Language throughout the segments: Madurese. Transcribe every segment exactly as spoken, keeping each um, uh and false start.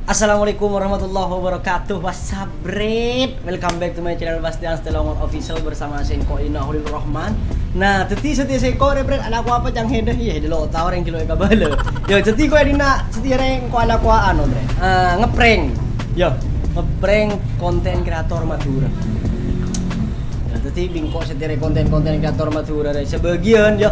Assalamualaikum warahmatullahi wabarakatuh. What's up, Brit? Welcome back to my channel, Bastian Stelongon Official, bersama sengko' Ina Holil Rahman. Nah, dhâddhi satèya sengko', Brit, alako apa ca'na? Iyâ, dâllu tao rèng ghi' lo' èkabâlâ. Yâ, dhâddhi ko' è dinna' satèya rèng ko' alako anu, Brit. Ah, ngeprank. Yâ, ngeprank konten kreator Madhurâ. Yâ, dhâddhi bi' engko' satèya rèng konten-konten kreator Madhurâ rèya. Sabâgiyân, yâ.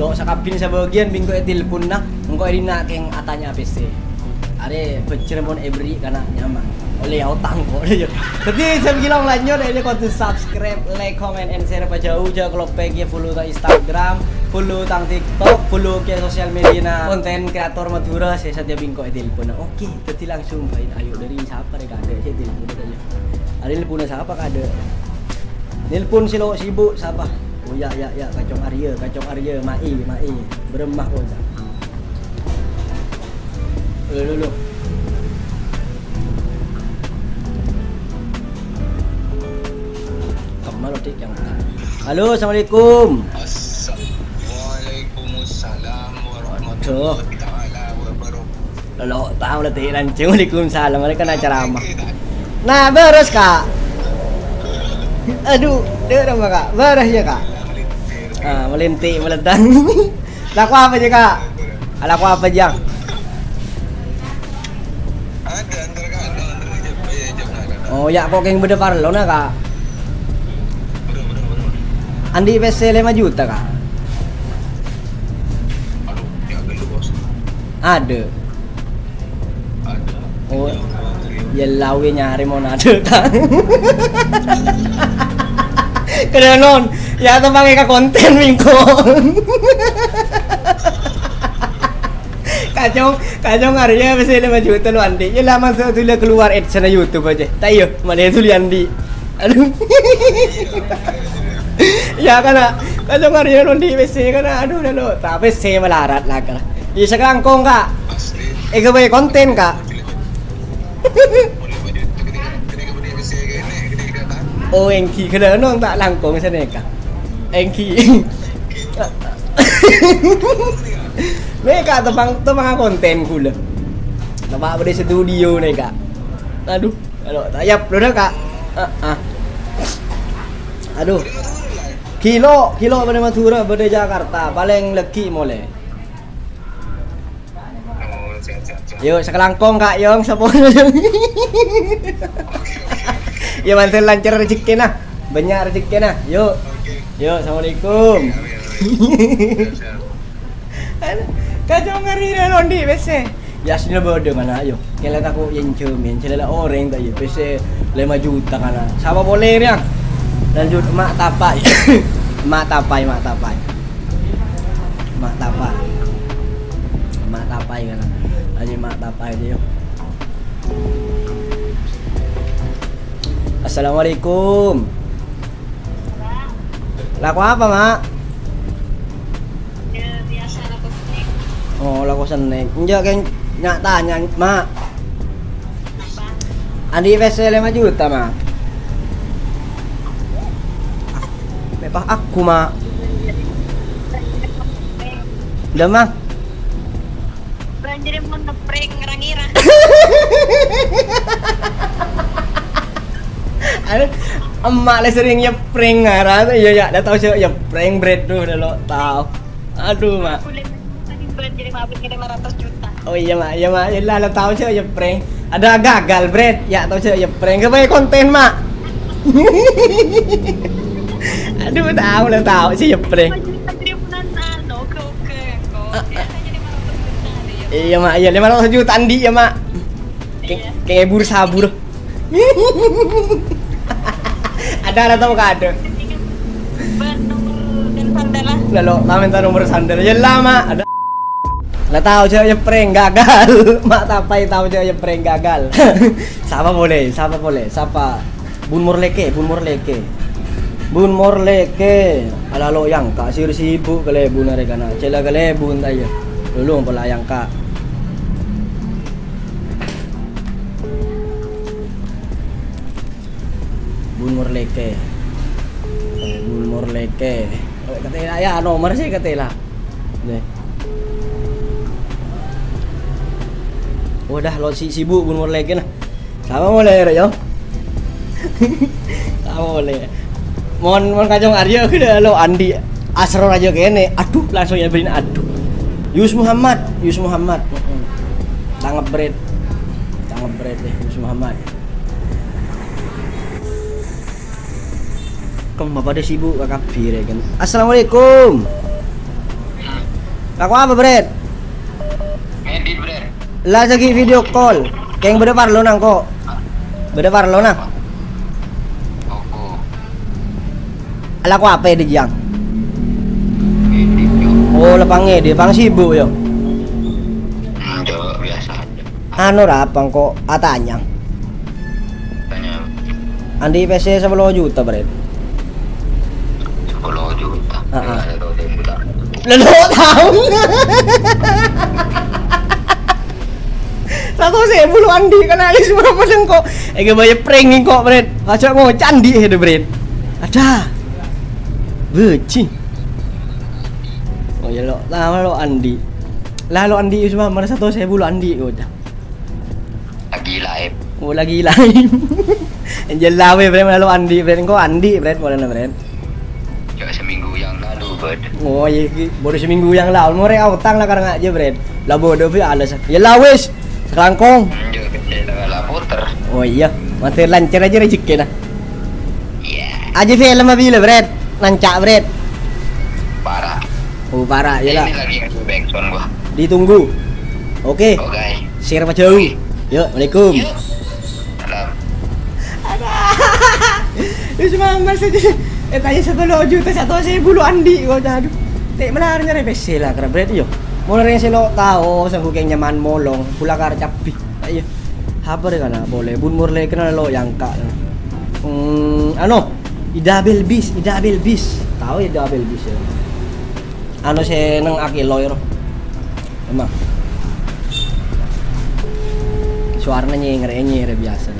Lo' sakabin sabâgiyân bi' engko' ètelponna, engko' è dinna' kèng atanya pèssè. Arèya bhâjjhrâ mon èberri' kana' nyaman. Ollè otang ko', yâ. Dhâddhi, sebelum lanjut, iyâ kodhu subscribe, like, comment, and share, pajhâu, jhâ' kaloppaè follow tang Instagram, follow tang TikTok, follow kèya sosial mediana konten kreator Madhurâ sè satèya bi' engko' ètelponna. Oke, dhâddhi langsung bâi. Ayo, dâri sapa rè kadâ' sè telpon tadi? Arèya nelponna sapa kadâ'? Nelpon sè lo' sibuk sapa? Oh, yâ, yâ, yâ, Kacong Arya, Kacong Arya, ma'i, ma'i. Bârâmma ko' jhâ'. Lo, lo, lo. Kemma lo, Dik, yang angkat. Halo, assalamualaikum. Assa-, Waalaikumsalam warahmatullahi taala wabarakatuh. Lo, tao la, Dik, lancèng. Waalaikumsalam. Mereka na ceramah. Nah, bârâs, Ka'. Adu, dâ' ramma, Ka'. Bârâs, yâ, Ka'. Ah, malèntè', malèntè'. Lako apa jiyâ, Ka'? Lako apa jiyâ? Oh, yâ, ko' kèng bâdâ parlona, Ka'. Andi' pèssè lèma juta, Ka'? Adâ'. Oh, yâ, la wè nyarè mon adâ', Ka'. Kèra non, yâ, tepangè ka konten mingko. Kacong, kacong arèya pèssè lèma juta lo andi'. Yâ, la masa' dulu keluar AdSense YouTube aja. Ta' iyâ, malè dulu andi'. Adu. Yâ, kana', kacong arèya lo andi' pèssè, kana', adu, lo, ta' pèssè malarat la, kana'. Yâ, sakalangkong, Ka'. Èghâbây konten, Ka'. Oh, èngghi ghellâ' non ta' langkong sanèka. Èngghi. Nèka tepang, tepang konten kulâ. Tepang bâdâ studio nèka. Adu, adu, ta' yap, lho, Ka'. Ah, ah. Adu. Ghilo', ghilo' bâdâ Madhurâ, bâdâ Jakarta, palèng lèghi' molè. Oh, siap, siap, siap. Yo, sakalangkong, Ka', Yong, sapono, Yong. Ya, manten lancar rejekkèna. Bânnya' rejekkèna. Yo. Oke. Yo, assalamualaikum. Amin, amin. Siap, siap. Kacong arèya lo andi' pèssè. Yâ, asli bâdâ kana', yo. Kèla tako' yèn jâmin, jâlâ orèng ta' yâ, pèssè lèma juta kana'. Sapa polè, Yong? Lanjut, Mak Tapai. Mak Tapai, Mak Tapai. Mak Tapai. Mak Tapai kan. Aja Mak Tapai dia. Assalamualaikum. Lako apa, Mak? Ya, biasa lako snack. Oh, lako snack. Enjâ' kèng nya-tanya, Mak. Andi' pèssè lèma juta, Ma'? Mè' pas aku, Ma'. Dâ', Ma'. Bâ'na jârèya mon ngeprank ra-ngira. Anu, emma' la serrèng èprank ngara, iyâ, yâ, la tao sè èprank, Bret, dhu, la lo' tao. Adu, Ma'. Aku lè-, tadi bâ'na jârèya ma' bâ'na lèma ratos juta. Oh, iyâ, Ma', iyâ, Ma'. Iyâ, la, la tao sè èprank. Ada gagal, Bret. Yâ, tao sè èprank. Ghâbây konten, Ma'. Adu, tao, la tao sè èprank. Lèma juta jârèya bâ'na, anu, oke, oke, kok. Ah, ah. Biasanya lèma ratos juta, iyâ. Iyâ, Ma', iyâ, lèma ratos juta andi', yâ, Ma'. Kè-, iyâ. Kè bur-sabur. Ada la tao kadâ'. Bâ'na nomor dan sandal, ah. La lo', la mènta nomor sandal. Yâ la, Ma'. Ada. La tao sè èprank gagal. Ma' Tapai tao sè èprank gagal. Sapa polè? Sapa polè? Sapa? Bun Morleke, Bun Morleke. Bun Morleke. Ala lo' èangka', sè sibuk kalèbun arè kana'. Cella kalèbun ta' iyâ. Lolong pola èangka'. Bun Morleke. Bun Morleke. Katèla yâ, nomor sè katèla. Nè. Wadah, lo' si-, sibuk bun morlekena. Sama boleh, Rek, yo. Sama boleh. Mon, mon kacong Arya, kena lo' Andi Asror aja kene. Aduh, langsung ya, Brin. Aduh. Yus Muhammad, Yus Muhammad. Mm-mm. Tangep, Bret. Tangep, Bret, eh, Yus Muhammad. Kemma pada sibuk ka kabir, ya kan. Assalamualaikum. Lako apa, Bret? Edit, Bret. Lah, lagi video call. Keng bâdâ parlo nang ko. Bâdâ parlo nang. Opo? Lako apa ya, Jang? Edit, yo. Oh, lepang edit, pang sibuk, yo. Hmm, coba biasa aja. Anu, ra, pang ko atanya. Tanya. Andi P C sepuluh juta, Bret. Sepuluh juta. Heeh. Iya, ada dua puluh juta. Lah, lo' tao. Satu sebu lo' Andi kena alis mama sengko. Ege bayar prank nih kok, Bret. Aja mau candi itu, Bret. Ada. Beci. Oh ya, lo' tao lo' Andi. Lah, lo' Andi, Yus, mama satu sebu lo' Andi, kok. Lagi live. Oh, lagi live. Anjir, lawe, Bret, malu Andi, Bret. Engko Andi, Bret, polana, Bret. Ya, seminggu yang lalu, Bret. Oh, iya, iki baru seminggu yang lalu. More utang lah karena aja, Bret. Lah, bodoh, Bret, alas. Ya lah, wis. Sekelangkong. Hmm, ya, Bret, lah, lah, puter. Oh, iya. Mati lancar aja rezeki, nah. Iya. Aja film apa, Bret? Nancak, Bret. Parah. Oh, parah, ya lah. Ini lagi ngasih backsound gua. Ditunggu. Oke. Oke. Share apa jauh? Yuk, assalamualaikum. Yuk. Salam. Ada. Wis, Mas, Mas, eh, tanya satu lo' juta, satu sebu lo' Andi, kok, aduh. Tek melar nyari P C lah, kera, Bret, yo. Mulai reng selo' tao, sanggup yang nyaman molong, pula kar cabi. Ayo. Apa deh kana boleh? Bun morlekena lo' yangka. Hmm, ano, Ida Belbis, Ida Belbis. Tao ya Ida Belbis ya? Anu sè neng Akilo, ro. Emang. Suarana nyenger-nyenger biasa.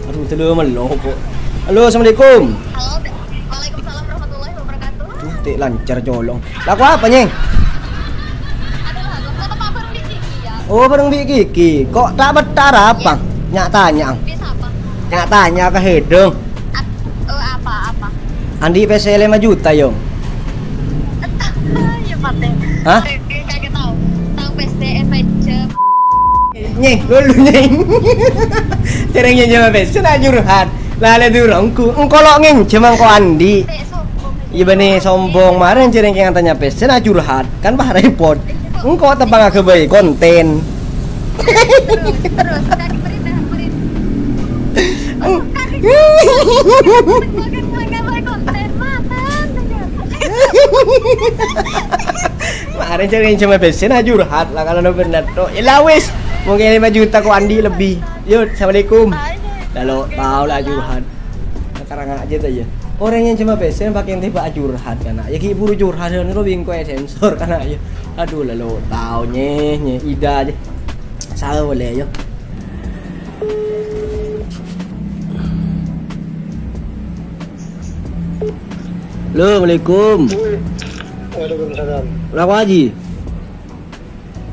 Aduh, telu melo kok. Halo, assalamualaikum. Halo, waalaikumsalam warahmatullahi wabarakatuh. Tuh, tik lancar colong. Laku apa, Nyeng? Adalah aku kata Pak Bareng di Kiki, ya. Oh, bareng Bi Kiki. Kok tak betar apa? Iya. Nyak tanya. Bisa apa? Nyak tanya ke hidung. Ap-, oh, apa, apa? Andi P C lima juta, yo. Ya, pate. Hah? Eh, kagak tahu. Tahu P C F aja. Nyeh, dulu, nyeh. Cereng nyeh, jawab, sen curhat. Lale durungku. Engko lo' ngenjem engko Andi. Iya bânnè sombong, marèn jârèng kèng tanya pèssèna curhat, kan pas repot. Engko' teppa' ngaghâbây kontèn. Terus, terus, tadi perintah, perintah. Marèn jârèng coma pèssèna curhat lah, kalau no bener to. Ya lah wis, mungkin lima juta ko' andi' lebbi. Yo, assalamualaikum. Lalo tao la curhat. Karang aja ta, ya. Orèng nyè coma pèssè pakèn tèbâ curhat, kana'. Ya, ghi' buru curhat, ya, nèko bingko è sensor, kana', ya. Aduh, lalo tao, nyè, nyè, Ida aja. Salah boleh, ya. Halo, assalamualaikum. Waalaikumsalam. Berapa, Haji?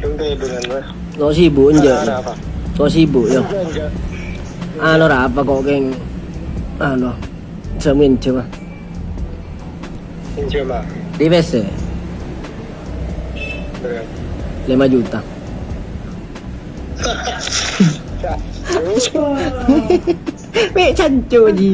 Enggak, ya, beneran, Mas. Sok sibuk, enjâ'. Ada apa? Sok sibuk, ya. Enggak, enggak. Anu, ra apa kok, geng? Anu, jamin, coba. Minjem, Pak. Di P C. Berapa? Lima juta. Cak. Mè' canco, Ji.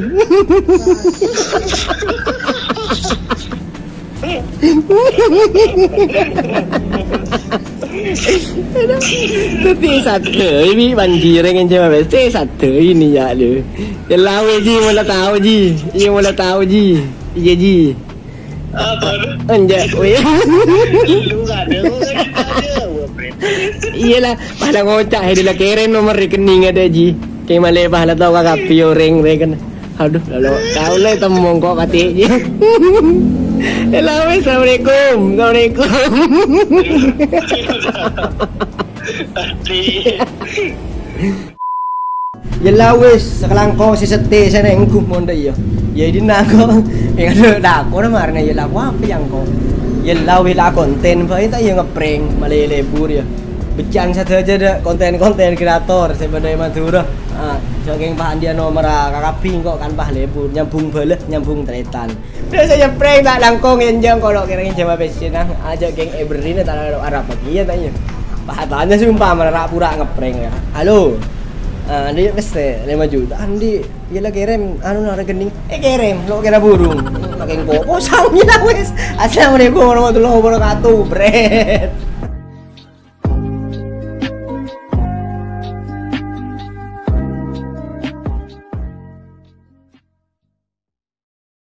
Tèttè satè, ini banjir yang cuma tèttè satè ini ya lu. Ya lawe, Ji, mula tao, Ji. Iya, mula tao, Ji. Iya, Ji. Apa? Enjâ', weh. Lu nggak ada, lu nggak ada, gua, Bre. Iyalah, pahala ngoca', he, dila keren nomor rekening ada, Ji. Kè malè pahala tao ka kabbhi orèng, rè, kan. Aduh, lalo, tao lè temmong ko' patè, Ji. Halo, wes, assalamualaikum. Assalamualaikum. Ati. Ya la wis, sakalangkong sè settè sè nèngghu mon dâ' iyâ. Ya, dina ko'. Ya, aduh, dâ' ko' na marèna ya la, apa yang ko'? Yâ la, wèla konten bhâi ta' iyâ ngeprank, malè lebur yâ. Becca'an sadhâjâ dâ' konten-konten kreator sè bâdâ è Madhurâ. Ah, jhâ' kèng pas andi'â nomerra kakabbhi engko' kan pas lebur, nyambung bâlâ, nyambung tarètan. Biyasa nyeprank ta' langkong, yâ, enjâ' engko' lo' kèrèng jâwâb pèssèna. Ah, jhâ' kèng èberri'na ta' lo' arapa kèya ta' iyâ. Pas atanya sumpah mara pura ngeprank yâ. Halo. Ah, andi' pèssè lèma juta, andi'. Iyâ la kèrèm, anu, na rekening. Eh, kèrèm, lo' kèra burung. Makè engko' posang yâ la wis. Assalamualaikum warahmatullahi wabarakatuh. Bret.